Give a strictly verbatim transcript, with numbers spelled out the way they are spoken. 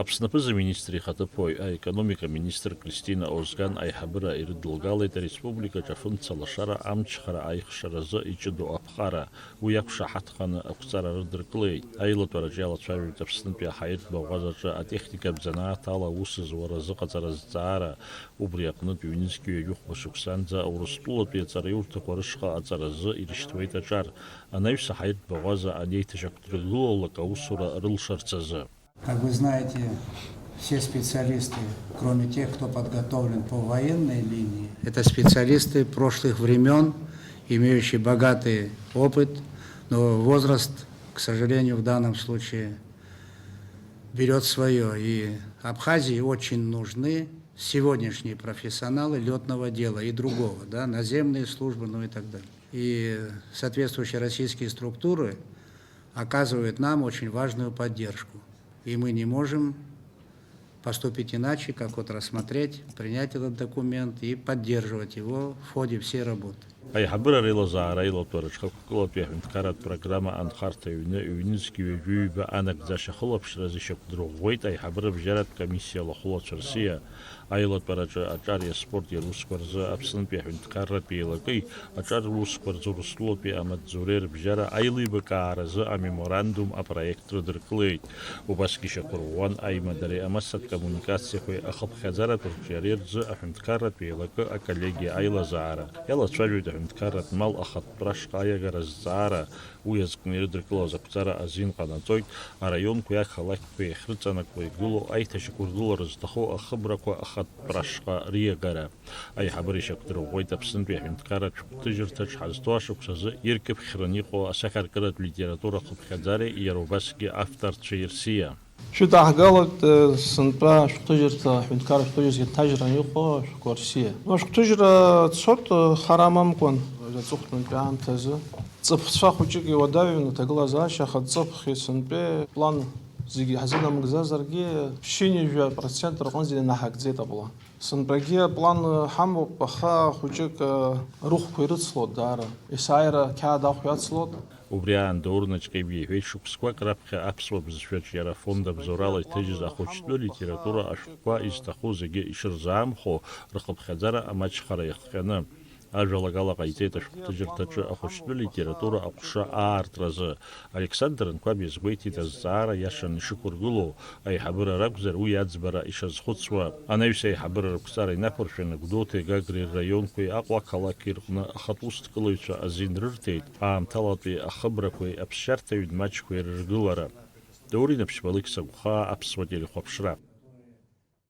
Аԥсны аԥыза-министр ихаҭыԥуаҩ, аекономика министр Кристина Озган аиҳабыра ирыдылгалеит ареспубликаҿы афымца лашара амчхара аихшаразы иҷыдоу аԥҟара. Уи иақәшаҳаҭханы ақәҵара рыдыркылеит. Аилатәараҿы иалацәажәоит Аԥснытәи аҳаиртә баӷәазаҿы атехникатә занааҭ ала аус зуа разыҟаҵара азҵаара. Убри аҟнытә ҩнызқьи ҩажәихәба шықәсанӡа Урыстәылатәи аҵараиурҭақәа рышҟа аҵаразы ирышьҭуеит аҿар, анаҩс аҳаиртә баӷәаза анеиҭашьақәдыргылалак аусура рылшарц азы. Как вы знаете, все специалисты, кроме тех, кто подготовлен по военной линии, это специалисты прошлых времён, имеющие богатый опыт, но возраст, к сожалению, в данном случае берёт своё. И Абхазии очень нужны сегодняшние профессионалы лётного дела и другого, да, наземные службы, ну и так далее. И соответствующие российские структуры оказывают нам очень важную поддержку. И мы не можем поступить иначе, как вот рассмотреть, принять этот документ и поддерживать его в ходе всей работы. Аиҳабыра реилазаара аилатәара аҽхықәкылатәи аҳәынҭқарратә программа анхарҭа ҩны, ҩнызқьи ҩажәи ҩба анагӡашьа ахылаԥшразы ишьақәдырӷәӷәеит аиҳабыра бжьаратә комиссиа лахәылацәа рсиа. Аилатәараҿы аҿари аспорти русқәа рзы Аԥснытәи аҳәынҭқарратә еилакеи аҿар русқәа рзы Урыстәылатәи амаҵзуреи рыбжьара аилибакааразы амеморандум апроект рыдыркылеит. Убасгьы ишьақәырӷәӷәан аимадареи амассатә коммуникациақәеи ахыԥхьаӡаратә рҿиареи рзы аҳәынҭқарратә еилакы аколлегиа аилазаара. Иалацәажәоит аҳәынҭқарратә мал ахатәтәра шҟа аиагара азҵаара, уи азкны ирыдыркылаз ақәҵара азин ҟанаҵоит араионқәеи ақалақьқәеи ахьрыҵанакуа игылоу аиҭашьақәыргылара зҭаху ахыбрақәа ахатәтәра шҟа риагара. Аиҳабыра ишьақәдырӷәӷәеит Аԥснытәи аҳәынҭқарратә шәҟәҭыжьырҭаҿ ҳазҭоу ашықәсазы иркьыԥхьран иҟоу асахьаркыратә литература ахыԥхьаӡареи иара убасгьы авторцәеи рсиа. Шәыдаҳгалоит, э, сынтәа ашәҟәҭыжьырҭа, аҳәынҭқарратә шәҟәҭыжьырҭа инҭажьран иҟоу ашәҟәқәа рсиа. Ашәҟәҭыжьра цоит, э, хара амамкәан, аҵыхәтәантәи аамҭазы. Ҵыԥцәа хәыҷык иуадаҩын аҭагылазаашьа, аха ҵыԥх сынтәа план зегьы ҳзынамыгӡазаргьы, ԥшьынҩажәа процент рҟынӡа инаҳагӡеит аплан. Сынтәагьы аплан ҳамоуп, аха хәыҷык, э, рыхәқәа ирыцлот даара. Есааира ақьаад ахә иацлот. Убри аан Даур Наҷҟьебиа иҳәеит, шықәсқәак раԥхьа аԥсуа бызшәаҿиара афонд абзоурала иҭыжьыз ахәыҷтәы литература ашәҟәқәа изҭаху зегьы ишырзаамхәо, рхыԥхьаӡара амаҷхара иахҟьаны. Ажәалагала ҟаиҵеит ашәҟәҭыжьырҭаҿы ахәыҷтәы литература аҟәша аартразы. Александр Анқәаб иазгәеиҭеит азҵаара иашан ишықәыргылоу, аиҳабыра ракәзар, уи аӡбара ишазхәыцуа. Анаҩс аиҳабыра рықәҵара инақәыршәаны Гәдоуҭеи Гагреи рраионқәеи Аҟәа ақалақьи рҟны ахатә усҭкылаҩцәа азин рырҭеит аамҭалатәи ахыбрақәеи аԥсшьарҭа ҩнмаҷқәеи рыргылара. Даур Инаԥшьба, Алықьса Гәхаа, Аԥсуа телехәаԥшра.